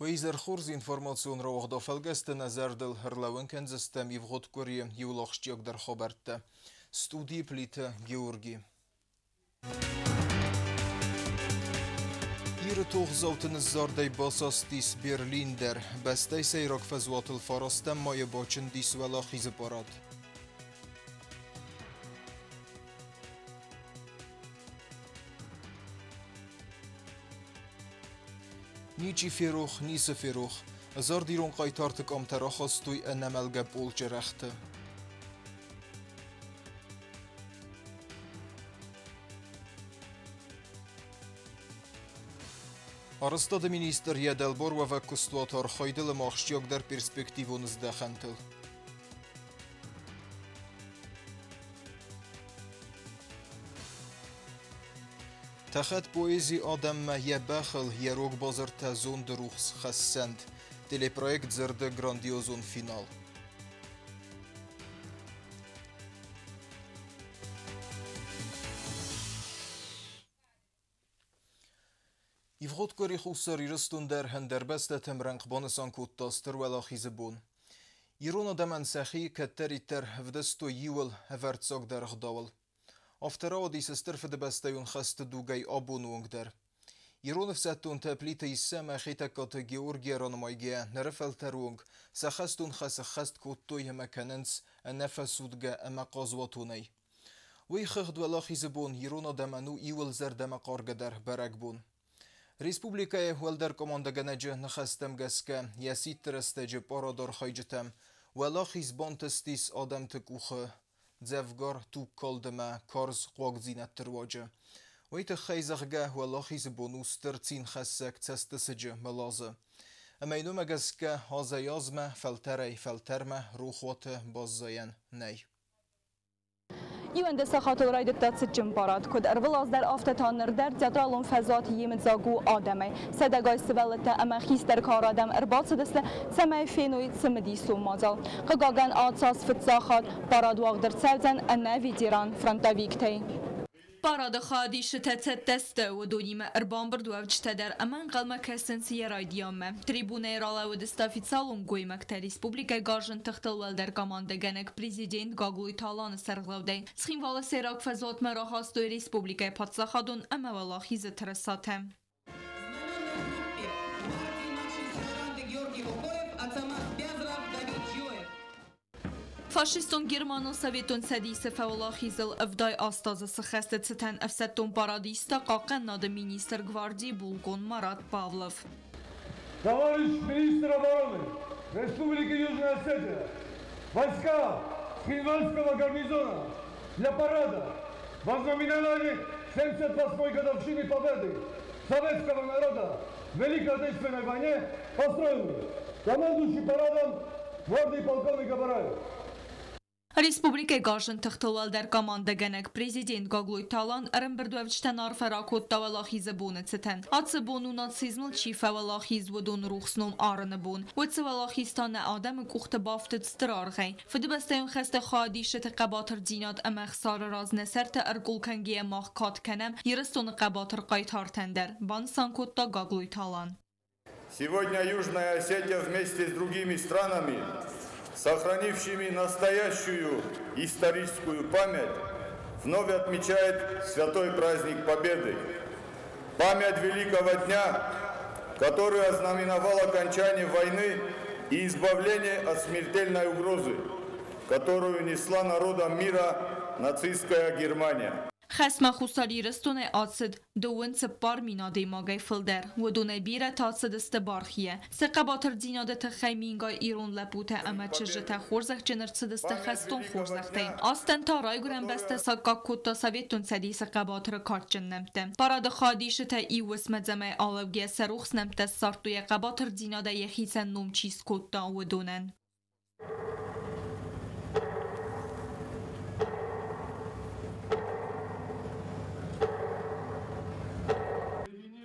Уӕ изӕр хорз. Информацион рауагъды фӕлгӕсты нӕ зӕрдыл ӕрлӕууын кӕндзыстӕм ивгъуыд къуырийы иууыл ахсджиагдӕр хабӕрттӕ. Студийы Плиты Георги. Иры тохдзауты ныззардӕй басастис Берлин дӕр. Бӕстӕйы сӕйраг фӕзуатыл фарастӕм майы бачындис Уӕлахизы парад. Ничи ферох, ницы ферох. Ӕдзард ирон хъайтарты къамтӕ рахастой ӕнӕмӕлгӕ полчъы рӕгъты. Арӕзтады министр йӕ дӕлбар уӕвӕг куыстуаты архайдыл ӕмӕ ахсджиагдӕр перспективон здӕхӕнтыл. Тӕхӕд поэзи адӕммӕ йӕ бӕхыл, йӕ рог базыртӕ зонды рухс хӕссӕнт. Телепроект «Дзырды» грандиозон финал. Ивгъуыд къуыри Хуссар Ирыстон дӕр ӕндӕр бӕстӕтӕм рӕнхъ банысан кодта Стыр Уӕлахизы бон. Ирон адӕмӕн сӕхи кӕддӕриддӕр ӕвдыстой иуыл ӕвӕрццагдӕр ӕгъдауыл. Афтӕ рауадис Стыр Фыдыбӕстӕйон хӕсты дугӕй абоны онг дӕр. Ирон ӕфсӕддонтӕ Плиты Иссӕ ӕмӕ Хетӕгкаты Георгийӕ ранымайгӕйӕ ныры фӕлтӕры онг сӕ хӕстон хӕс ӕххӕст кодтой ӕмӕ кӕнынц ӕнӕфӕцудгӕ ӕмӕ хъазуатонӕй. Уый хыгъд Уӕлахизы бон ирон адӕмӕн у иуыл зӕрдӕмӕхъаргӕдӕр бӕрӕгбон. Республикӕйы уӕлдӕр командӕгӕнӕджы ныхӕстӕм гӕсгӕ, йӕ сидты рӕстӕджы парады архайджытӕм Уӕлахиз бантыстис адӕмты къухы дзӕвгар тугкалд ӕмӕ карз хъуагдзинӕдты руаджы. Уый тыххӕй, зӕгъгӕ, Уӕлахизы бон у стыр цинхӕссӕг цӕстысыджы мылазы. Ӕмӕ йын уымӕ гӕсгӕ азӕй-азмӕ, фӕлтӕрӕй-фӕлтӕрмӕ рохуаты баззайӕн нӕй. 11 сахатыл райдыдта цытджын парад. Куыд ӕрвылаз дӕр, афтӕ та ныр дӕр театралон фӕзуат йемыдзаг у адӕмӕй. Сӕдӕгай сывӕллӕттӕ ӕмӕ хистӕр кары адӕм ӕрбацыдысты, цӕмӕй феной цымыдисон мадзал. Хъыгагӕн, ацаз фыццаг хатт парад уагъд ӕрцӕудзӕн ӕнӕ ветеран-фронтовиктӕй. Парады хайадисджытӕ цӕттӕ сты, уыдонимӕ ӕрбамбырдуӕвджытӕ дӕр ӕмӕ ӕнхъӕлмӕ кӕсынц йӕ райдианмӕ. Трибунӕйы ралӕууыдысты официалон гоймӕгтӕ республикӕйы гарзджын тыхтыл уӕлдӕр командӕгӕнӕг президент Гаглойты Аланы сӕргълӕудӕй. Цхинвалы сӕйраг фӕзуатмӕ рахастой республикӕйы паддзахадон ӕмӕ уӕлахизы тырысатӕ. Фашистон Германыл Советон Цӕдисы фӕуӕлахизыл 78 азы сыххӕсты цытӕн ӕфсӕддон парад иста хъахъхъӕнынады министр гвардийы булкъон Марат Павлов. Товарищ министр обороны Республики Южная Осетия, войска Цхинвальского гарнизона для парада в ознаменование 78-й годовщины победы советского народа в Великой Отечественной войне построены. Командующий парадом гвардии полковник Абараев. Республикӕйы гарзджын тыхты уӕлдӕр командӕгӕнӕг президент Гаглойты Алан ӕрӕмбырдуӕвджытӕн арфӕ ракодта Уӕлахизы боны цытӕн. Ацы бон у нацизмыл чи фӕуӕлахиз, уыдон рухс ном арыны бон. Уыцы уӕлахиз та нӕ адӕмы къухты бафтыд стыр аргъӕй. Фыдыбӕстӕйон хӕсты хайадисджыты хъӕбатырдзинад ӕмӕ ӕхсары раз нӕ сӕртӕ ӕркъул кӕнгӕйӕ мах кад кӕнӕм Ирыстоны хъӕбатыр хъайтартӕн дӕр, банысан кодта Гаглойты Алан. Сегодня Южная Осетия вместе с другими странами, сохранившими настоящую историческую память, вновь отмечает святой праздник Победы. Память великого дня, который ознаменовал окончание войны и избавление от смертельной угрозы, которую несла народам мира нацистская Германия. Хӕстмӕ Хуссар Ирыстонӕй ацыд 24 000 адӕймагӕй фылдӕр. Уыдонӕй бирӕтӕ ацыдысты бархийӕ. Сӕ хъӕбатырдзинады тыххӕй мингай ирон лӕппутӕ ӕмӕ чызджытӕ хорзӕхджын ӕрцыдысты хӕстон хорзӕхтӕй. Азтӕн та райгуырӕн бӕстӕ саккаг кодта Советон Цӕдисы хъӕбатыры кадджын нӕмттӕ. Парады хайадисджытӕ иу уысм ӕдзӕмӕй алӕугӕйӕ сӕ рухс нӕмттӕ ссардтой йӕ хъӕбатырдзинадӕй йӕхицӕн ном чи скодта, уыдонӕн.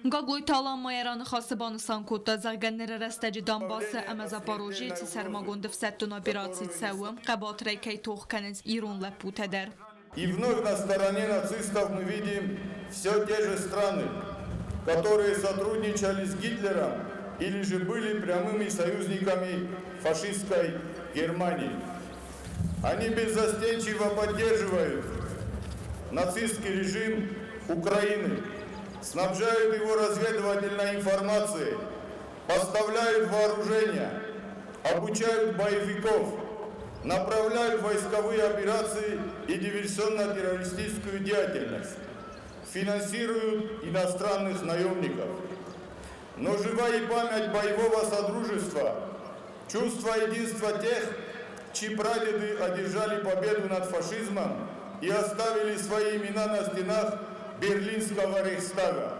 Гаглойты Алан ма йӕ раныхасы банысан кодта, зӕгъгӕ, ныры рӕстӕджы Донбассы ӕмӕ Запорожьейы цы сӕрмагонд ӕфсӕддон операци цӕуы, хъӕбатырӕй кӕй тох кӕнынц ирон лӕппутӕ дӕр. И вновь на стороне нацистов мы видим все те же страны, которые сотрудничали с Гитлером. или же были прямыми союзниками фашистской Германии. Они беззастенчиво поддерживают нацистский режим Украины, снабжают его разведывательной информацией, поставляют вооружение, обучают боевиков, направляют войсковые операции и диверсионно-террористическую деятельность, финансируют иностранных наемников. Но жива и память боевого содружества, чувство единства тех, чьи прадеды одержали победу над фашизмом и оставили свои имена на стенах Берлинского Рейхстага.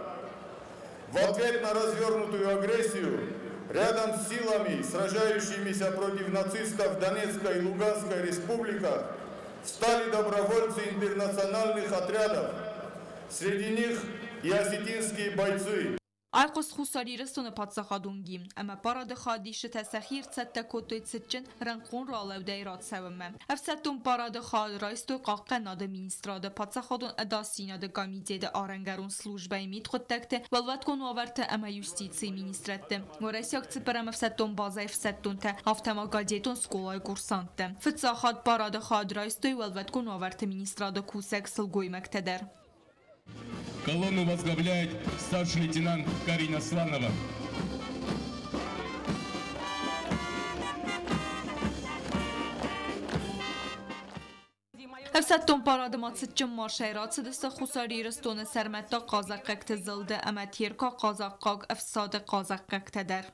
В ответ на развернутую агрессию, рядом с силами, сражающимися против нацистов в Донецкой и Луганской республиках, встали добровольцы интернациональных отрядов. Среди них и осетинские бойцы. Айхъуыст Хуссар Ирыстоны паддзахадон гимн, ӕмӕ парады хайадисджытӕ сӕхи ӕрцӕттӕ кодтой цытджын рӕнхъон ралӕудӕй рацӕуынмӕ. Ӕфсӕддон парады хайад райстой Хъахъхъӕнынады министрады, Паддзахадон ӕдасдзинады комитеты, арӕнгӕрон службӕйы, мидхъуыддӕгты, уӕлвӕткон уавӕрты ӕмӕ юстицийы министрӕдты, уӕрӕсейаг цыппӕрӕм ӕфсӕддон базӕйы ӕфсӕддонтӕ, афтӕ ма кадетон скъолайы курсанттӕ. Фыццаг хатт парады хайад райстой уӕлвӕткон уавӕрты министрады кусӕг сылгоймӕгтӕ дӕр. Колонну возглавляет старший лейтенант Карина Сланова. Ӕфсӕддон парады ма цытджын маршӕй рацыдысты Хуссар Ирыстоны сӕрмӕттаг хъазахъхъӕгты зылды ӕмӕ Теркаг хъазахъхъаг ӕфсады хъазахъхъӕгтӕ дӕр.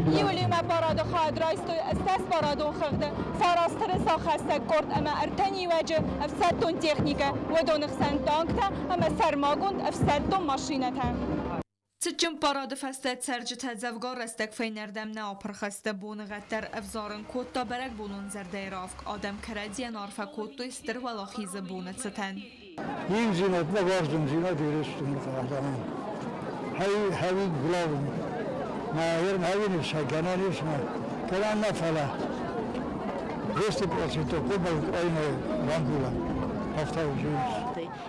Июлимӕ парады хайад райстой 18 парадон хыгъды, фараст тырысахӕссӕг къорд ӕмӕ ӕртӕ ниуӕджы ӕфсӕддон техникӕ, уыдоны хсӕн танктӕ ӕмӕ сӕрмагонд ӕфсӕддон машинӕтӕ. Цытджын парады фӕстӕ цӕрджытӕ дзӕвгар рӕстӕг фӕйнӕрдӕм нӕ апырх сты, боныгъӕд дӕр ӕвзарын кодта бӕрӕгбонон зӕрдӕйы равг. Адӕм кӕрӕдзийӕн арфӕ кодтой Стыр Уӕлахизы боны цытӕн. Иудзинад, нӕ уарзондзинад Ирыстоны адӕмӕн. Хӕвид главный. Наверное, гӕнӕн ис, гӕнӕн нӕ, фӕлӕ 200% хъуамӕ Украина рамбула.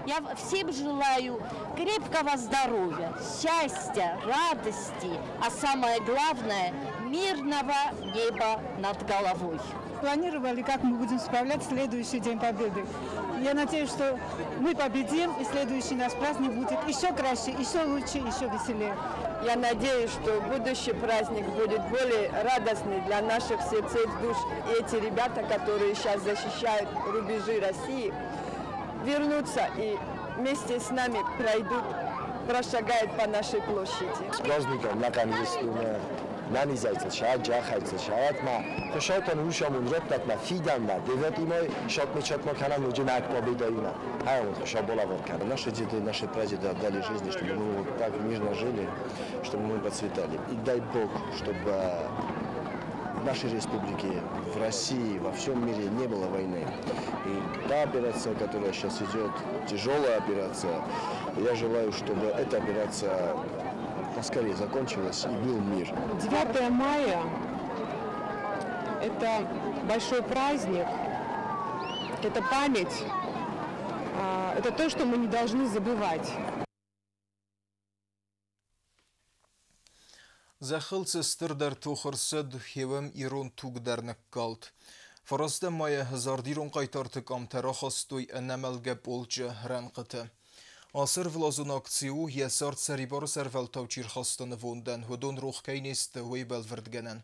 Я всем желаю крепкого здоровья, счастья, радости, а самое главное – мирного неба над головой. Планировали, как мы будем справлять следующий День Победы. Я надеюсь, что мы победим, и следующий наш праздник будет еще краше, еще лучше, еще веселее. Я надеюсь, что будущий праздник будет более радостный для наших сердец, душ. И эти ребята, которые сейчас защищают рубежи России, вернутся и вместе с нами пройдут, прошагают по нашей площади. С праздником, наконец-то, Наши деды, наши прадеды отдали жизни, чтобы мы вот так мирно жили, чтобы мы процветали. И дай Бог, чтобы в нашей республике, в России, во всем мире не было войны. И та операция, которая сейчас идет, тяжелая операция, я желаю, чтобы эта операция поскорее закончилась и был мир. 9 мая – это большой праздник, это память, это то, что мы не должны забывать. Зӕххыл цы стырдӕр тох ӕрцыд, хевӕм ирон туг дӕр ныккалд. Фарастӕм майы зардирон хъайтарты къамтӕ рахастой ӕнӕмӕлгӕ полчъы рӕнхъыты. Ацы ӕрвылазон акци у, йӕ цард сӕрибары сӕрвӕлтау чи рхаста нывондӕн, уыдон рох кӕй не сты, уый бӕлвырдгӕнӕн.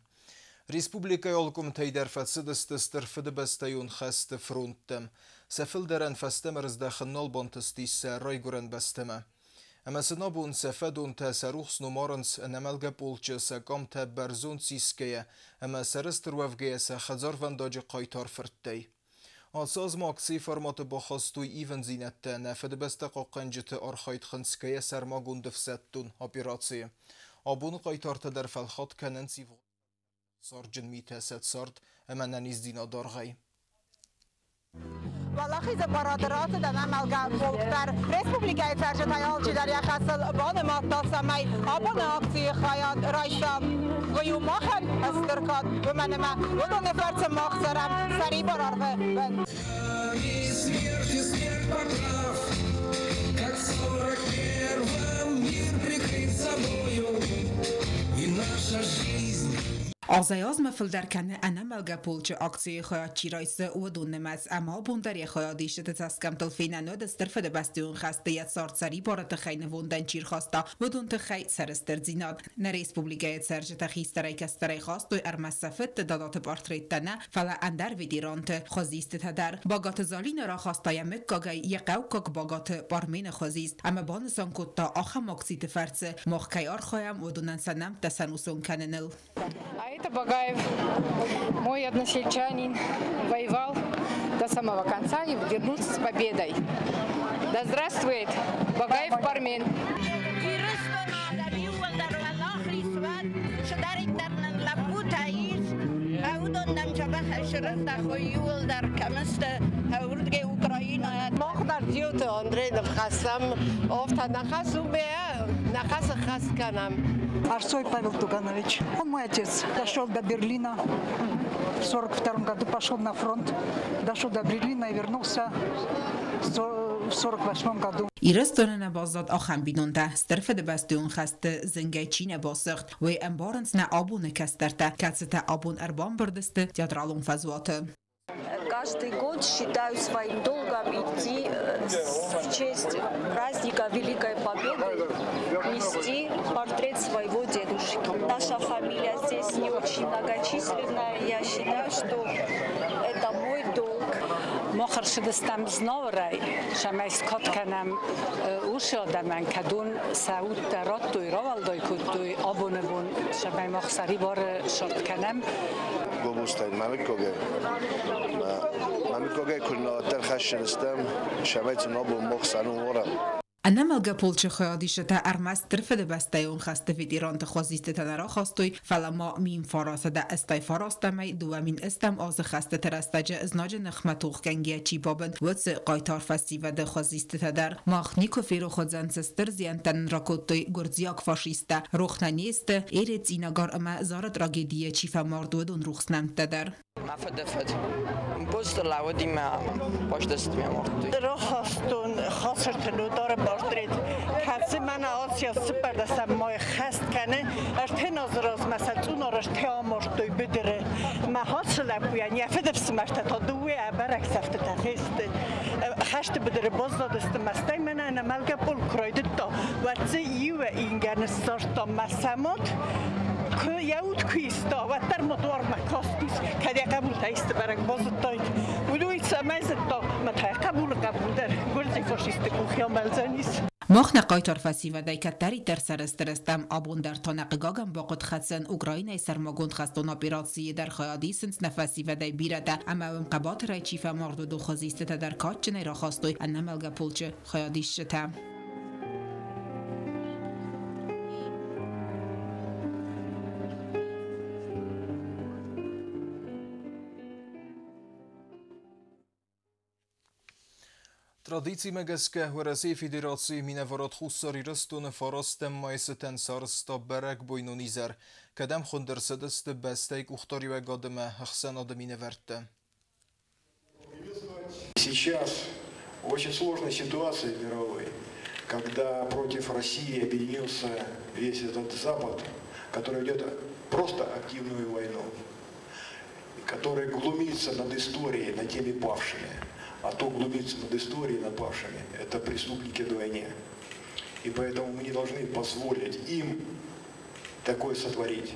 Республикӕйы алы къуымтӕй дӕр фӕцыдысты Стыр Фыдыбӕстӕйон хӕсты фронттӕм. Сӕ фылдӕрӕн фӕстӕмӕ рыздӕхын нал бантыстис сӕ райгуырӕн бӕстӕмӕ. Ӕмӕ сын абон сӕ фӕдонтӕ сӕ рухс ном арынц ӕнӕмӕлгӕ полчъы сӕ къамтӕ бӕрзонд сисгӕйӕ ӕмӕ сӕрыстыр уӕвгӕйӕ сӕ хӕдзарвӕндаджы хъайтар фырттӕй. Ацы аз ма акцийы форматы бахастой ивындзинӕдтӕ нӕ Фыдыбӕстӕ хъахъхъӕнджыты архайд хынцгӕйӕ сӕрмагонд ӕфсӕддон операцийы. Абоны хъайтартӕ дӕр фӕлхатт кӕнынц ивгъуыд сӕрджын митӕ сӕ цард ӕмӕ ӕнӕниздзинады аргъӕй. Уӕлахизы парады рацыд ӕнӕмӕлгӕ полк дӕр. Республикӕйы цӕрджытӕй алчидӕр йӕ хӕсыл банымадта, цӕмӕй абоны акцийы хайад райса. Уый у махӕн стыр кад, уымӕн ӕмӕ уыдоны фӕрцы мах цӕрӕм сӕрибар арвы бын. Смерть и смерть поправ, как в 41-м мир прикрыт собою, и наша Наша жизнь. Азӕй-азмӕ фылдӕр кӕны Ӕнӕмӕлгӕ полчы акцийы хайад чи райсы, уыдон нымӕц, ӕмӕ абон дӕр йӕ хайадисджыты цӕсгӕмттыл фенӕн уыд, Стыр Фыдыбӕстӕйон хӕсты йӕ цард сӕрибары тыххӕй нывондӕн чи рхаста, уыдон тыххӕй сӕрыстырдзинад. Нӕ республикӕйы цӕрджытӕ хистӕрӕй-кӕстӕрӕй хастой ӕрмӕст сӕ фыдты, дадаты портреттӕ нӕ, фӕлӕ ӕндӕр ветеранты хуызистытӕ дӕр. Багаты Залинӕ рахаста йӕ мыггагӕй йӕ хъӕуккаг Багаты Пармены хуызист ӕмӕ банысан кодта, ахӕм акциты фӕрцы мах кӕй архайӕм, уыдонӕн сӕ нӕмттӕ сӕнусон кӕныныл. А это Багаев, мой односельчанин, воевал до самого конца и вернулся с победой. Да здравствует Багаев Пармен! Мах дӕр Джиоты Андрей ныфхӕссӕм, афтӕ нӕ хӕс у нӕ хӕс ӕххӕст кӕнӕм. Арсой Павел Туганович, он мой отец, дошел до Берлина. В 42 году пошел на фронт, дошел до Берлина и вернулся в 48 году. Ирыстоны нӕ баззад ахӕм бинонтӕ, Стыр Фыдыбӕстӕйон хӕсты зынгӕй чи нӕ басыгъд, уый ӕмбарынц нӕ абоны кӕстӕртӕ, кӕцытӕ абон ӕрбамбырд сты театралон фӕзуаты. Каждый год считаю своим долгом идти в честь праздника Великой Победы, нести портрет своего дедушки. Наша фамилия здесь не очень многочисленная. Я считаю, что это мой долг. Мах ӕрцыдыстӕм Знауырӕй, цӕмӕй скад кӕнӕм уыцы адӕмӕн, кӕдон сӕ удтӕ радтой, рауӕлдай кодтой абоны бон, цӕмӕй мах сӕрибары сарт кӕнӕм. Гобустӕй мӕ мыггагӕй куы нӕ хӕсджын стӕм, цӕмӕй сын абон мах сӕ ном уарӕм. Ӕнӕмӕлгӕ полчы хайадисджытӕ ӕрмӕст Стыр Фыдыбӕстӕйон хӕсты ветеранты хуызистытӕ нӕ рахастой, фӕлӕ ма 1989-ӕй 2008 азы хӕстыты рӕстӕджы знаджы ныхмӕ тохгӕнгӕйӕ чи бабын, уыцы хъайтар фӕсивӕды хуызистытӕ дӕр. Мах никуы ферох уыдзӕн, цы стыр зиӕнттӕ нын ракодтой гуырдзиаг фашисттӕ, рох нӕ не сты, Еред, Цъинагар ӕмӕ Зары трагедийӕ чи фӕмард, уыдон рухс нӕмттӕ дӕр. Мӕ фыдыфыд Бузты лӕууыди мӕ хъуыстысты мӕ мардтой. Рахастон Хацырты Нодары портрет, кӕцы мӕнӕ ацы цыппӕрдӕсӕм мӕй хӕст кӕны. Ӕртын азы размӕ сӕ цъунарӕзтӕ амардтой быдыры. Мӕ ацы лӕппуйӕн йӕ фыдыфсымӕртӕ та дыууӕ ӕбӕрӕг сӕфтытӕ фесты. Хӕсты быдыры баззадысты мӕ стӕй мӕнӕ ӕнӕмӕлгӕ полк куы райдыдта, уӕд дзы иу ингӕны ссардтам мӕ сӕ мад куы йӕ уд куы иста, уӕддӕр ма дуармӕ кастис, кӕд йӕ хъӕбултӕ исты бӕрӕг базыдтаид. Уый цӕмӕй зыдта, мӕ та йӕ хъӕбулы хъӕбул дӕр гуырдзыйы фашистты къухы амӕлдзӕнис. Мах нӕ хъайтар фӕсивӕдӕй кӕддӕриддӕр сӕрыстыр стӕм, абон дӕр та нӕ хъыгагӕн бахъуыд хӕцын Украинӕйы сӕрмагонд хӕстон операцийы дӕр хайад исынц нӕ фӕсивӕдӕй бирӕтӕ, ӕмӕ уым хъӕбатырӕй чи фӕмард, уыдон хуызистытӕ дӕр кадджынӕй рахастой Ӕнӕмӕлгӕ полчы хайадисджытӕ. Традицимӕ гӕсгӕ Уӕрӕсейы Федерацийы минӕварад Хуссар Ирыстоны фарастӕм майы цытӕн сарӕзта бӕрӕгбойнон изӕр, кӕдӕм хуынд ӕрцыдысты бӕстӕйы къухдариуӕгад ӕмӕ ӕхсӕнады минӕвӕрттӕ. Сейчас в очень сложной ситуации мировой, когда против России объединился весь этот Запад, который ведет просто активную войну, который глумится над историей, над теми павшими. А то глумится над историей, над павшими, это преступники вдвойне. И поэтому мы не должны позволить им такое сотворить.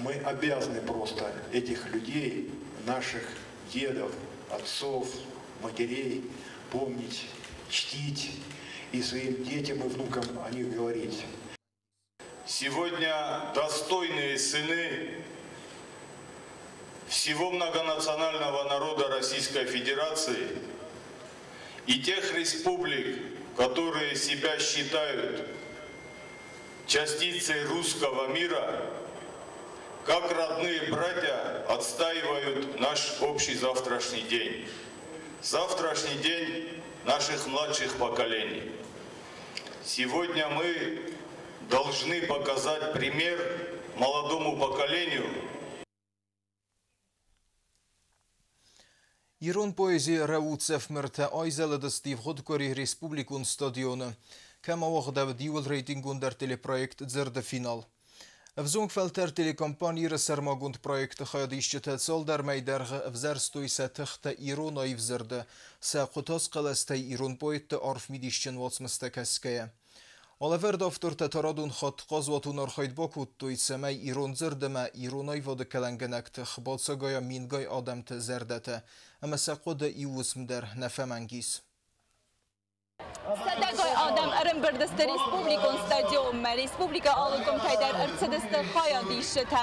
Мы обязаны просто этих людей, наших дедов, отцов, матерей помнить, чтить и своим детям и внукам о них говорить. Сегодня достойные сыны всего многонационального народа Российской Федерации и тех республик, которые себя считают частицей русского мира, как родные братья отстаивают наш общий завтрашний день. Завтрашний день наших младших поколений. Сегодня мы должны показать пример молодому поколению. Ирон поэзийы рӕудзӕф мыртӕ айзӕлыдысты ивгъуыд къуыри республикон стадионы, кӕм ауагъдӕуыд иууыл рейтингондӕр телепроект «Дзырды финал». Ӕвзонг фӕлтӕр телекомпани Ир-ы сӕрмагонд проекты хайадисджытӕ цалдӕр мӕй дӕргъы ӕвзӕрстой сӕ тыхтӕ ирон аив дзырды, сӕ хъуытаз хъӕлӕстӕй ирон поэтты арф мидисджын уацмыстӕ кӕсгӕйӕ. Алӕвӕрд автортӕ та радон хатт хъазуатон архайд бакодтой, цӕмӕй ирон дзырд ӕмӕ ирон аивады кӕлӕнгӕнӕг тых бацагайа мингай адӕмты зӕрдӕтӕ ӕмӕ сӕ хъуыды иу уысм дӕр нӕ фӕмӕнг ис. Сӕдӕгай адӕм ӕрӕмбырд сты республикон стадионмӕ. Республикӕ алы къуымтӕй дӕр ӕрцыдысты хайадисджытӕ.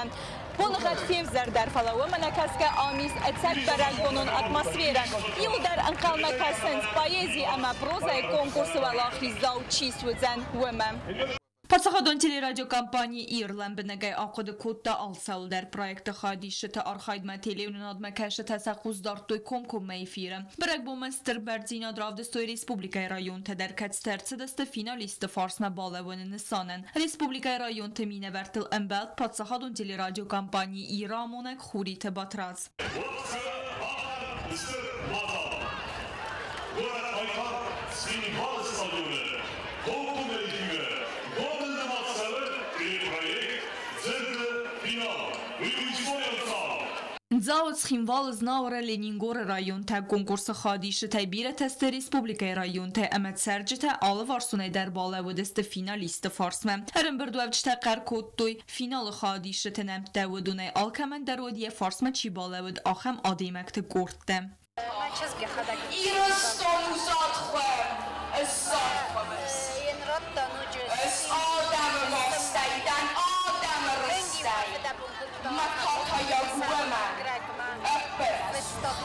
Боныгъӕд февзӕрдӕр, фӕлӕ уымӕ нӕ кӕсгӕ ам ис ӕцӕг бӕрӕгбонон атмосферӕ. Иуылдӕр ӕнхъӕлмӕ кӕсынц, поэзи ӕмӕ прозӕйы конкурсы уӕлахиздзау чи суыдзӕн, уымӕ. Паддзахадон телерадиокомпани Ир лӕмбынӕгӕй ахъуыды кодта алцӕуылдӕр. Проекты хайадисджыты архайдмӕ телеуынынадмӕ кӕсджытӕ сӕ хъус дардтой комкоммӕ эфиры. Бӕрӕгбонмӕ стыр бӕрндзинад равдыстой республикӕйы районтӕ дӕр, кӕцытӕ ӕрцыдысты финалистты фарсмӕ балӕууыны нысанӕн. Республикӕйы районты минӕвӕрттыл ӕмбӕлд паддзахадон телерадиокомпани Ир-ы амонӕг Хуриты Батрадз. Горӕт стадионы комкоммӕ гомыл нымад цӕуы телепроект «Дзырды финал». Уый у историон цау. Дзауы, Цхинвалы, Знауыры, Ленингоры районтӕ конкурсы хайадисджытӕй бирӕтӕ сты республикӕйы районтӕ ӕмӕ цӕрджытӕ алыварсонӕй дӕр балӕууыдысты финалистты фарсмӕ. Ӕрӕмбырдуӕвджытӕ хъӕр кодтой, финалы хайадисджыты нӕмттӕ уыдонӕй алкӕмӕн дӕр уыд йӕ фарсмӕ чи балӕууыд, ахӕм адӕймӕгты къордтӕ. Ирыстон у зӕдхуӕм, ысзӕдхуӕмыс. Ыс адӕмы мастӕй дӕн адӕмы рыстӕй, мӕ катайаг уымӕн ӕппынӕдзух.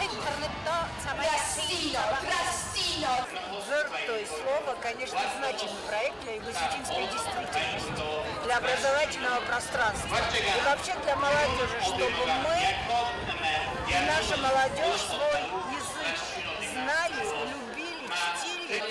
Рӕстдзинад, рӕстдзинад! Дзырд, то есть слово, конечно, значимый проект для юго-осетинской действительности, для образовательного пространства и вообще для молодежи, чтобы мы и наша молодежь свой язык знали, любили, чтили.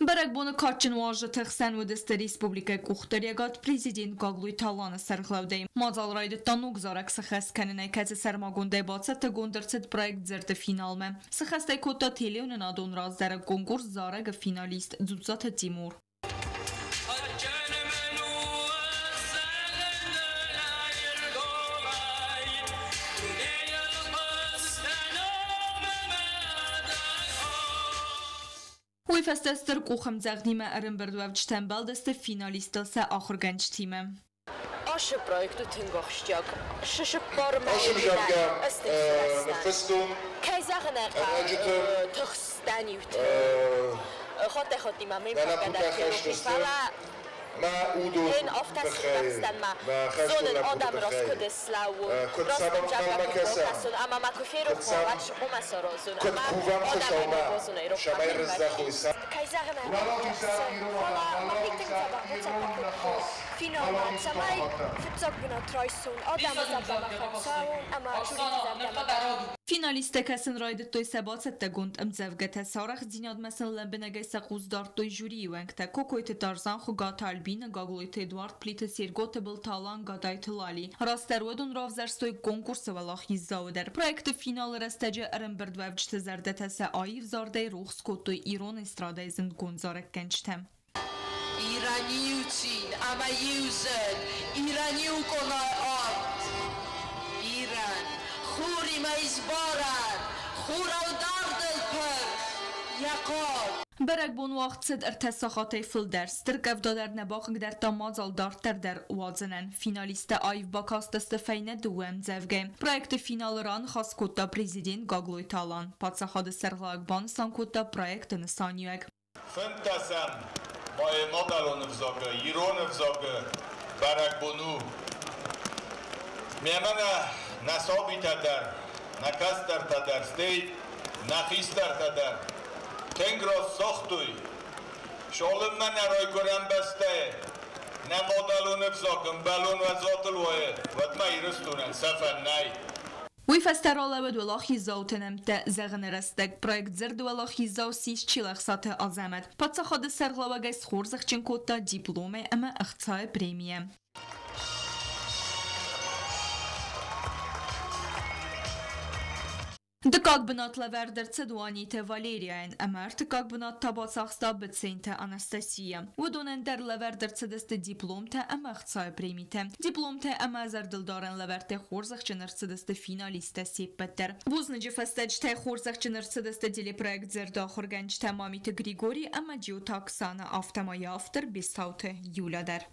Бӕрӕгбоны кадджын уазджыты хсӕн уыдысты республикӕйы къухдариӕгад президент Гаглойты Аланы сӕргълӕудӕй. Мадзал райдыдта ног зарӕг сыхӕст кӕнынӕй, кӕцы сӕрмагондӕй бацӕттӕгонд ӕрцыд проект «Дзырды финалмӕ». Сыхӕстӕй кодта телеуынынадон раздӕры конкурс «Зарӕг-ы» финалист Дзуццаты Тимур. Уый фӕстӕ стыр къухӕмдзӕгъдимӕ ӕрӕмбырдуӕвджытӕ ӕмбӕлдысты финалисттыл сӕ ахуыргӕнджытимӕ. Ацы проект у тынг ахсджиаг. Сыппар Ацы ӕвзаргӕ ныффыстон Кӕй зӕгъын ӕй ӕрӕджыты хъӕуы, тыхстӕн иуты. Хаттӕй-хаттимӕ ме нӕ лӕппутӕ мфӕгӕдӕр хӕсты ферох, сты фӕлӕ мӕ уды ген афтӕ тыххӕй, сыхӕхстӕн мӕ мӕ хӕстон зонын лӕппуты адӕмы раз тыххӕй. куыд слӕууын, Куыд раст сӕм ӕвзагмӕ ӕнхъӕлмӕ куыд кӕсӕм, бакӕсын ӕмӕ мӕ куы ферох куыд уа, сӕм уӕд схъуамӕ саразын куыд ӕмӕ кувӕм адӕмӕй Хуыцаумӕ, бабозынӕй рох цӕмӕй кӕнын рыздӕхой сӕ Кӕй зӕгъын ӕй хъӕуы, фӕлӕ мӕхи тынг дзӕбӕх бацӕттӕ кодтон финалмӕ, цӕмӕй фыццаг бынат райсон, адӕмы зӕрдӕмӕ фӕцӕуон ӕмӕ жюриты зӕрдӕмӕ дӕр. Финалисттӕ кӕсын райдыдтой сӕ бацӕттӕгонд ӕмдзӕвгӕтӕ, сӕ арӕхстдзинадмӕ сын лӕмбынӕгӕй сӕ хъус дардтой жюрийы уӕнгтӕ Кокойты Тарзан, Хуыгаты Альбина, Гаглойты Эдуард, Плиты Серго, Тыбылты Алан, Гадайты Лали. Растдӕр уыдон равзӕрстой конкурсы уӕлахиздзауы дӕр. Проекты финалы рӕстӕджы ӕрӕмбырдуӕвджыты зӕрдӕтӕ сӕ аив зардӕй рухс кодтой ирон эстрадӕйы зындгонд зарӕггӕнджытӕ. Ирӕн иу цин ӕмӕ иу зӕд, Ирӕн иу къонайы арт. Ирӕн хуримӕ ис барӕн, хурау дардыл пырх йӕ хъӕр. Бӕрӕгбон уагъд цыд ӕртӕ сахатӕй фылдӕр. Стыр къӕвда дӕр нӕ бахъыгдардта мадзал дарддӕр дӕр уадзынӕн. Финалисттӕ аив бакастысты фӕйнӕ дыууӕ ӕмдзӕвгӕйы. Проекты финалы раныхас кодта президент Гаглойты Алан. Паддзахады сӕргълӕууӕг банысан кодта проекты нысаниуӕг. Фынддӕсӕм майы мадӕлон ӕвзагы, ирон ӕвзагы бӕрӕгбон у. Мемӕ нӕ сабитӕ дӕр, нӕ кӕстӕртӕ дӕр, стӕй нӕ хистӕртӕ дӕр тынг раст загътой, цалынмӕ нӕ райгуырӕн бӕстӕйы нӕ мадӕлон ӕвзаг ӕмбӕлон уӕззатыл уайы, уӕдмӕ Ирыстонӕн сӕфӕн нӕй. Уый фӕстӕ ралӕууыд уӕлахиздзауты нӕмттӕ зӕгъыны рӕстӕг. Проект «Дзырд уӕлахиздзау» ссис Чилӕхсаты Азӕмӕт. Паддзахады сӕргълӕууӕгӕй схорзӕхджын кодта дипломӕй ӕмӕ ӕхцайы премийӕ. Дыккаг бынат лӕвӕрд ӕрцыд Уаниты Валерияйӕн ӕмӕ ӕртыккаг бынат та бацахста Быценты Анастасия. Уыдонӕн дӕр лӕвӕрд ӕрцыдысты дипломтӕ ӕмӕ ӕхцайы премитӕ. Дипломтӕ ӕмӕ зӕрдылдарӕн лӕвӕрттӕ хорзӕхджын ӕрцыдысты финалисттӕ се ппӕт дӕр. Бузныджы фӕстӕджытӕй хорзӕхджын ӕрцыдысты телепроект Зӕрдӕ ахуыргӕнджытӕ Мамиты Григори ӕмӕ Джиоты Оксана, афтӕ ма йӕ автор Бестауты Юля дӕр.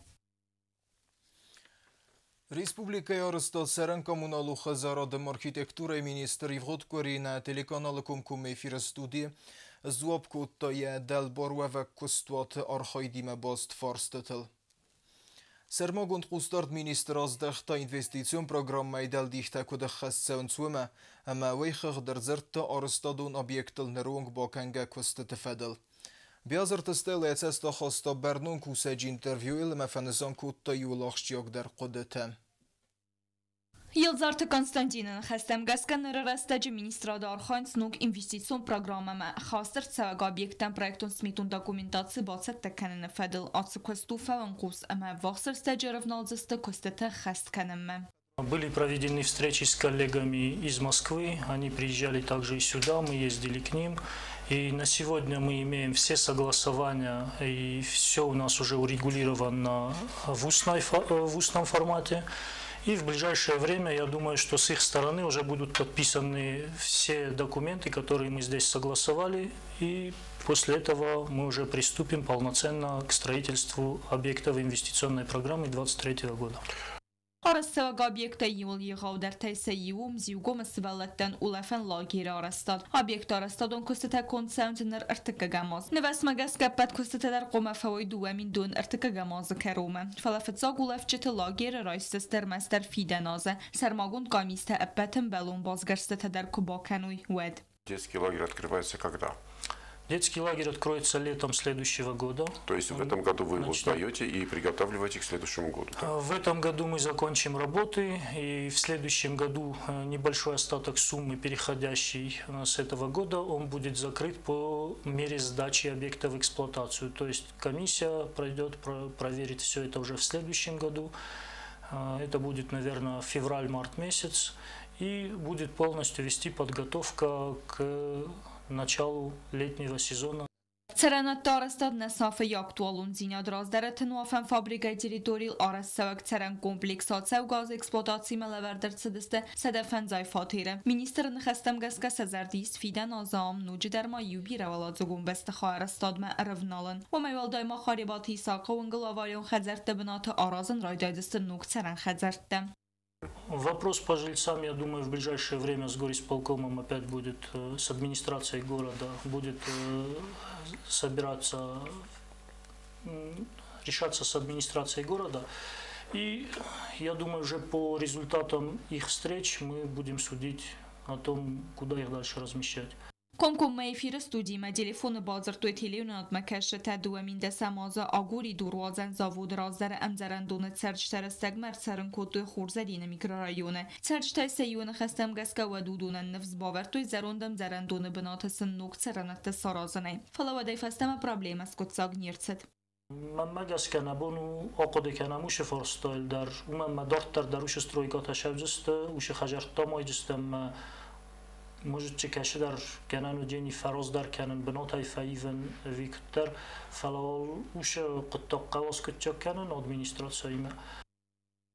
Республикӕйы арӕзтад цӕрӕн-коммуналон хӕдзарады архитектурӕйы министр ивгъуыд къуыри нӕ телеканалы комкоммӕ эфиры студийы сдзуапп кодта йӕ дӕлбаруӕвӕг куыстуаты архайдимӕ баст фарстытыл. Сӕрмагонд хъусдард министр аздӕхта инвестицион программӕйы дӕлдихтӕ куыд ӕххӕст цӕуынц, уымӕ, ӕмӕ уый хыгъд ӕрдзырдта арӕзтадон объекттыл ныронг бакӕнгӕ куыстыты фӕдыл. Биазырты Стеллӕ йӕ цӕст ахаста бӕрнон кусӕджы интервьюйыл ӕмӕ фӕнысан кодта иууыл ахсджиагдӕр хъуыдытӕ. Елдзарты Константины ныхӕстӕм гӕсгӕ ныры рӕстӕджы министрады архайынц ног инвестицион программӕмӕ хаст ӕрцӕуӕг объекттӕн проектон-сметон документаци бацӕттӕ кӕныны фӕдыл. Ацы куыст у фӕуӕнхъус ӕмӕ ӕввахс рӕстӕджы ӕрӕвналдзысты куыстытӕ ххӕст кӕнынмӕ. Были проведены встречи с коллегами из Москвы, они приезжали также и сюда, мы ездили к ним. И на сегодня мы имеем все согласования, и все у нас уже урегулировано в устном формате. И в ближайшее время, я думаю, что с их стороны уже будут подписаны все документы, которые мы здесь согласовали. И после этого мы уже приступим полноценно к строительству объектов инвестиционной программы 2023 года. Арӕзтцӕуӕг объекттӕй иуыл егъаудӕртӕй сӕ иу у Мзиугомы сывӕллӕттӕн улӕфӕн лагеры арӕзтад. Объекты арӕзтадон куыстытӕ конд цӕуынц ныр ӕртыккӕгӕм аз. Нывӕцмӕ гӕсгӕ ӕппӕт куыстытӕ дӕр хъуамӕ фӕуой 2034 азы кӕронмӕ. Фӕлӕ фыццаг улӕфджыты лагеры райсдзысты ӕрмӕстдӕр фидӕн азы, сӕрмагонд къамистӕ ӕппӕт ӕмбӕлон басгӕрстытӕ дӕр куы бакӕной, уӕд. Детский лагерь открывается когда? Детский лагерь откроется летом следующего года. То есть в этом году вы его сдаете и приготавливаете к следующему году? Да? В этом году мы закончим работы, и в следующем году небольшой остаток суммы, переходящий с этого года, он будет закрыт по мере сдачи объекта в эксплуатацию. То есть комиссия пройдет, проверит все это уже в следующем году. Это будет, наверное, февраль-март месяц, и будет полностью вести подготовка к началу летнего сезона. Цӕрӕнӕтты арӕзтад нӕ сафы йӕ актуалондзинад. Раздӕры тынуафӕн фабрикӕйы территорийыл арӕзтцӕуӕг цӕрӕн комплекс ацӕугӕ аз эксплуатацимӕ лӕвӕрд ӕрцыдысты 105 фатеры. Министры ныхӕстӕм гӕсгӕ сӕ зӕрды ис фидӕн азы ам ноджыдӕр ма иу бирӕуӕладзыгон бӕстыхай арӕзтадмӕ ӕрӕвналын. Уымӕй уӕлдай ма Харебаты Исахъы уынгыл аварион хӕдзӕртты бынаты аразын райдайдзысты ног цӕрӕн хӕдзӕрттӕ. Вопрос по жильцам, я думаю, в ближайшее время с горисполкомом опять будет, с администрацией города будет собираться, решаться с администрацией города. И я думаю, уже по результатам их встреч мы будем судить о том, куда их дальше размещать. Комкоммӕ эфиры студимӕ телефоны бадзырдтой телеуынынадмӕ кӕсджытӕ 2010 азы агуыридуруадзӕн заводы раздӕры ӕмдзӕрӕндоны цӕрджытӕ рӕстӕгмӕ ӕрцӕрын кодтой Хурзӕрины микрорайоны. Цӕрджытӕй сӕ иуы ныхӕстӕм гӕсгӕ уӕд уыдонӕн ныфс бавӕрдтой зӕронд ӕмдзӕрӕндоны бынаты сын ног цӕрӕнӕттӕ саразынӕй. Фӕлӕ уӕдӕй фӕстӕмӕ проблемӕ скъуыддзаг не рцыд. Мӕнмӕ гӕсгӕ нӕ бон у ахъуыды кӕнӕм уыцы фарстайыл дӕр, уымӕн ӕмӕ дарддӕр дӕр уыцы стройкӕтӕ сӕвдзысты, уыцы хӕдзӕрттӕ амайдзысты ӕмӕ может чи кӕцыдӕр гӕнӕн уыдзӕни фӕраздӕр кӕнын, бынатӕй фӕивын ӕви куыддӕр, фӕлӕ уыцы хъуыддаг хъӕуы аскъуыддзаг кӕнын администрациимӕ.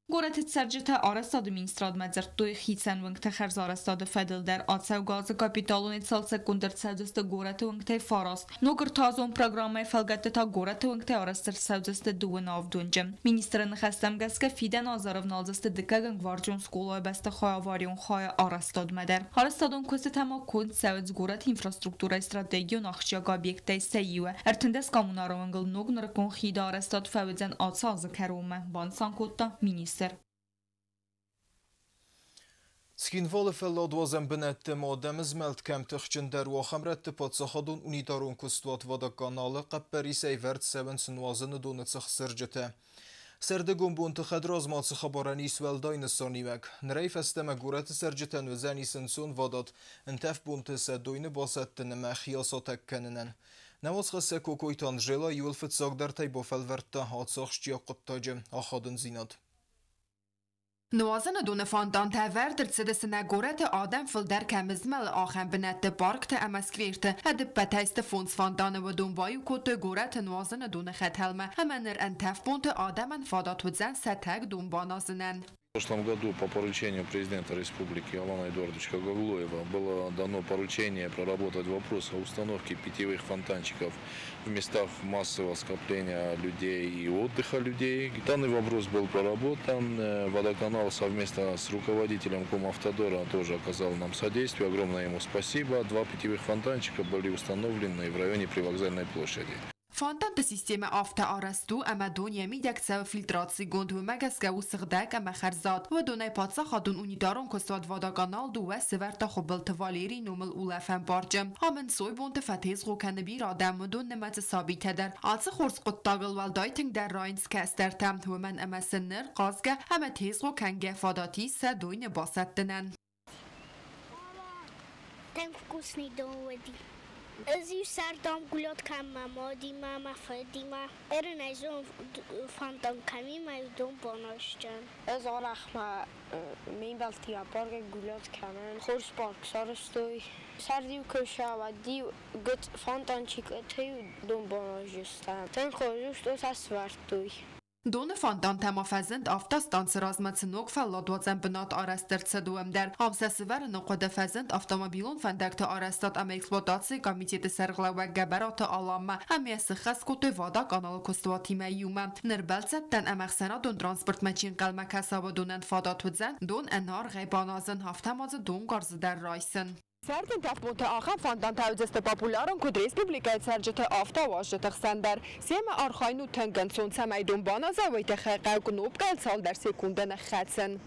Горӕты цӕрджытӕ арӕзтады министрадмӕ дзырдтой хицӕн уынгты хӕрзарӕзтады фӕдыл дӕр. Ацӕугӕ азы капиталонӕй цалцӕггонд ӕрцӕудзысты горӕты уынгтӕй фараст. Ног ӕртӕазон программӕйы фӕлгӕтты та горӕты уынгтӕй арӕзт ӕрцӕудзысты дыууын авд уынджы. Министры ныхӕстӕм гӕсгӕ фидӕн аз ӕрӕвналдзысты дыккӕгӕм гвардион скъолайы бӕстыхайы аварион хайы арӕзтадмӕ дӕр. Арӕзтадон куыстытӕ ма конд цӕуынц горӕты инфраструктурӕйы стратегион ахсджиаг объекттӕй сӕ иуы. 13 коммунары уынгыл ног нырыккон хиды арӕзтад фӕуыдзӕн ацы азы кӕронмӕ, банысан кодта министр. Цхинвалы фӕлладуадзӕн бынӕтты ма адӕмы змӕлд кӕм тыхджындӕр у, ахӕм рӕтты паддзахадон унитарон куыстуат Водоканал-ы хъӕппӕрисӕй вӕрд цӕуынц нуазыны доны цыхцырджытӕ. Сӕрдыгон бонты хӕдразмӕ ацы хабарӕн ис уӕлдай нысаниуӕг. Нырӕй фӕстӕмӕ горӕты цӕрджытӕн уыдзӕнис ӕнцонвадат ӕнтӕф бонты сӕ дойны басӕттын ӕмӕ хиасатӕг кӕнынӕн. Нӕ уацхӕссӕг Кокойты Анжела иууыл фыццагдӕртӕй бафӕлвӕрдта ацы ахсджиаг хъуыддаджы ахадындзинад. Нуазыны доны фонтантӕ ӕвӕрд ӕрцыдысты нӕ горӕты адӕм фылдӕр кӕм змӕлы, ахӕм бынӕтты, паркты ӕмӕ скверты. Ӕдыппӕтӕй сты фондз фонтаны, уыдон баиу кодтой горӕты нуазыны доны хӕтӕлмӕ ӕмӕ ныр ӕнтӕф бонты адӕмӕн фадат уыдзӕн сатӕг дон баназынӕн. В прошлом году по поручению президента республики Алана Эдуардовича Гаглоева было дано поручение проработать вопрос о установке питьевых фонтанчиков в местах массового скопления людей и отдыха людей. Данный вопрос был проработан. Водоканал совместно с руководителем Комавтодора тоже оказал нам содействие. Огромное ему спасибо. 2 питьевых фонтанчика были установлены в районе Привокзальной площади. Фонтанты системӕ афтӕ арӕзт у, ӕмӕ дон йӕ мидӕг цӕуы фильтрацигонд, уымӕ гӕсгӕ у сыгъдӕг ӕмӕ хӕрзад. Уыдонӕй паддзахадон унитарон куыстуат «Водоканал» дыууӕ сӕвӕрдта Хуыбылты Валерийы номыл улӕфӕн парчы. Ам ӕнцойбонты фӕтезгъо кӕны бирӕ адӕм, уыдон нымӕцы сабитӕ дӕр. Ацы хорз хъуыддагыл уӕлдай тынгдӕр райынц кӕстӕртӕ, уымӕн ӕмӕ сын ныр хъазгӕ ӕмӕ тезгъо кӕнгӕ фадат ис сӕ дойны басӕттынӕн. Тынг вкусный дон уыди. Ӕз-иу сӕрдӕм гулят кӕм мӕ мадимӕ, мӕ фыдимӕ. Эрынӕй зон фонтан кӕмимӕ дон баназджын. Ӕз арӕх мӕ ме мбӕлттимӕ паркы гулят кӕнын. Хорз парк сарӕзтой. Сӕрд-иу куы уӕд-иу гыц фонтанчикты-иу дон баназджыстӕм. Тынг хорз у, что сӕ сӕвӕрдтой. Доны фонтантӕ ма фӕзынд автостанцы размӕ цы ног фӕлладуадзӕн бынат арӕзт ӕрцыд, уым дӕр. Ам сӕ сывӕрыны хъуыды фӕзынд автомобилон фӕндӕгты арӕзтад ӕмӕ эксплуатацийы комитеты сӕргълӕууӕг Гӕбӕраты Аламмӕ ӕмӕ йӕ сыххӕст кодтой водоканалы куыстуатимӕ иумӕ. Ныр бӕлццӕттӕн ӕмӕ ӕхсӕнадон транспортмӕ чи ӕнхъӕлмӕ кӕса, уыдонӕн фадат уыдзӕн дон ӕнӕаргъӕй баназын, афтӕ ма дзы донгарзы дӕр райсын. Сӕрды ӕнтӕф бонты ахӕм фонтантӕ уыдзысты популярон куыд республикӕйы цӕрджыты, афтӕ уазджыты хсӕн дӕр. Семӕ архайын у тынг ӕнцон, цӕмӕй дон баназа, уый тыххӕй хъӕуы кнопкӕйыл цалдӕр секунды ныххӕцын.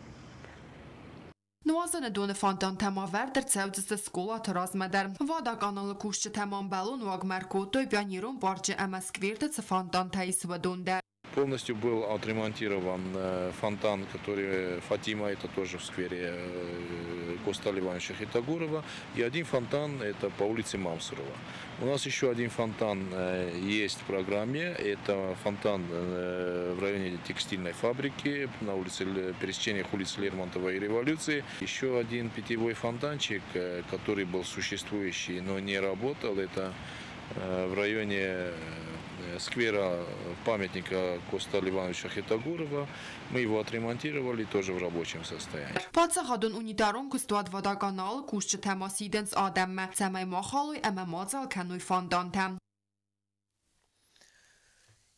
Нуазыны доны фонтантӕ ма ӕвӕрд ӕрцӕудзысты скъолаты размӕ дӕр. Водоканалы кусджытӕ ма ӕмбӕлон уагмӕ ӕркодтой пионерон парчы ӕмӕ скверты цы фонтантӕ ис, уыдон дӕр. Полностью был отремонтирован фонтан, который Фатима, это тоже в сквере Коста Ивановича Хетагурова. И один фонтан, это по улице Мамсурова. У нас еще один фонтан есть в программе. Это фонтан в районе текстильной фабрики, на улице, пересечениях улиц Лермонтова и Революции. Еще один питьевой фонтанчик, который был существующий, но не работал, это в районе сквера памятника Коста Ивановича Хетагурова. Мы его отремонтировали, тоже в рабочем состоянии. Паддзахадон унитарон куыстуат «Водоканал» кусджытӕ ма сидынц адӕммӕ, цӕмӕй ма халой ӕмӕ мадзал кӕной фонтантӕ.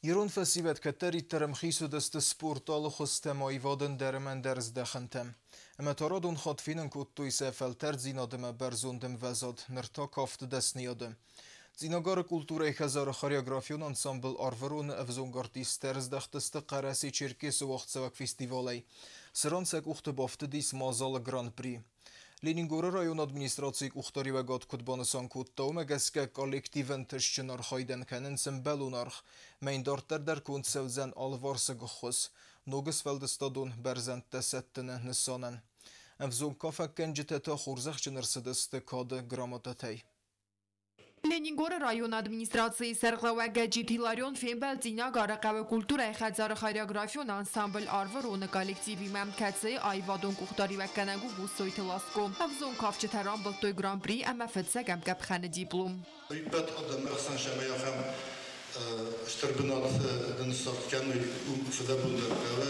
Ирон фӕсивӕд кӕддӕриддӕр ӕмхиц уыдысты спорты алы хуызтӕм, аивадӕн дӕр ӕмӕ ӕндӕр здӕхӕнтӕм. Ӕмӕ та радон хатт фенын кодтой сӕ фӕлтӕрддзинад ӕмӕ бӕрзонд ӕмвӕзад, ныр та кафты дӕсныйады. Цъинагары культурӕйы хӕдзары хореографион ансамбль «Арвырон»-ы ӕвзонг артисттӕ ӕрыздӕхтысты Хъӕрӕсе-Черкесы уагъдцӕуӕг фестивалӕй. Цыран сӕ къухты бафтыдис мадзалы гран-при. Ленингоры районы администрацийы къухдариуӕгад куыд банысан кодта, уымӕ гӕсгӕ коллективӕн тысджын архайдӕн кӕнынц ӕмбӕлон аргъ. Мӕ йын дарддӕр дӕр конд цӕудзӕн алыварсыг ӕххуыс. Ног сфӕлдыстадон бӕрзӕндтӕ сӕттыны нысанӕн. Ӕвзонг кафӕггӕнджытӕ та хорзӕхджын ӕрцыдысты кады грамотатӕй. Ленингоры районы администрацийы сӕргълӕууӕг Гӕджиты Иларион фембӕлд Цъинагары хъӕуы культурӕйы хӕдзары хореографион ансамбль «Арвырон»-ы коллективимӕ, кӕцыйы аивадон къухдариуӕггӕнӕг у Гуссойты Ласко. Ӕвзонг кафджытӕ рамбылдтой гран-при ӕмӕ фыццӕгӕм къӕпхӕны диплом. Ӕппӕт адӕмы ӕхсӕн сӕмӕй ахӕм стыр бынат дын саргъ кӕной, уым фыдӕбон дӕр хъӕуы,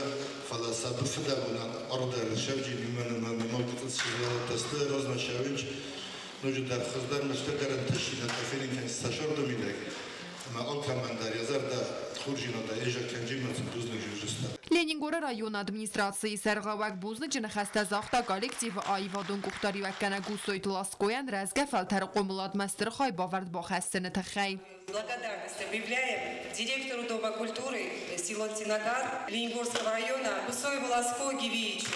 фӕлӕ сӕ фыдӕбонӕн аргъ дӕр сӕвджын, уымӕн ӕмӕ нымад сывӕллӕттӕ размӕ цӕуынц. Ноджыдӕр хуыздӕр мӕстыдӕр ӕнтыстдзинӕдтӕ фенын кӕнынц сӕ сӕрдомидӕг ӕмӕ алкӕмӕн дӕр йӕ зӕрдӕ хорздзинадӕй ӕзӕг кӕнджимӕ сын бузныг зӕгъдзыстӕм. Ленингоры районы администрацийы сӕргълӕууӕг бузныджы ныхӕстӕ загъта коллективы аивадон къухдариуӕггӕнӕг Гуссойты Ласкойӕн рӕзгӕ фӕлтӕры хъомыладмӕ стыр хайбавӕрд бахӕссыны тыххӕй. Благодарность объявляем директору Дома культуры село Цинагар Ленингорского района Гусоеву Ласко Гивиевичу.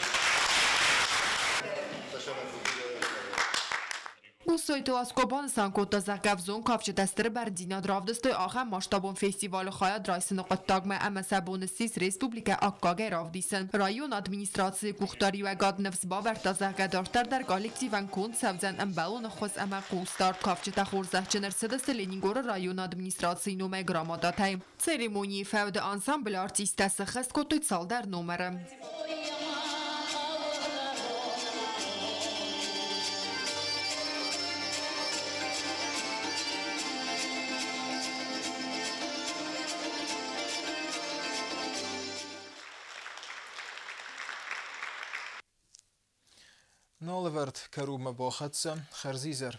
Гуссойты Ласко банысан кодта, зӕгъгӕ, ӕвзонг кафджытӕ стыр бӕрндзинад равдыстой ахӕм масштабон фестивалы хайад райсыны хъуыддагмӕ ӕмӕ сӕ бон ссис республикӕ аккагӕй равдисын. Районы администрацийы къухдариуӕгад ныфс бавӕрдта, зӕгъгӕ, дарддӕр дӕр коллективӕн конд цӕудзӕн ӕмбӕлон ӕххуыс ӕмӕ хъусдард. Кафджытӕ хорзӕхджын ӕрцыдысты Ленингоры районы администрацийы номӕй грамотатӕй. Церемонийы фӕуды ансамблы артисттӕ сӕххӕст кодтой цалдӕр номеры. Нӕ алӕвӕрд кӕронмӕ бахӕццӕ. Хӕрзизӕр.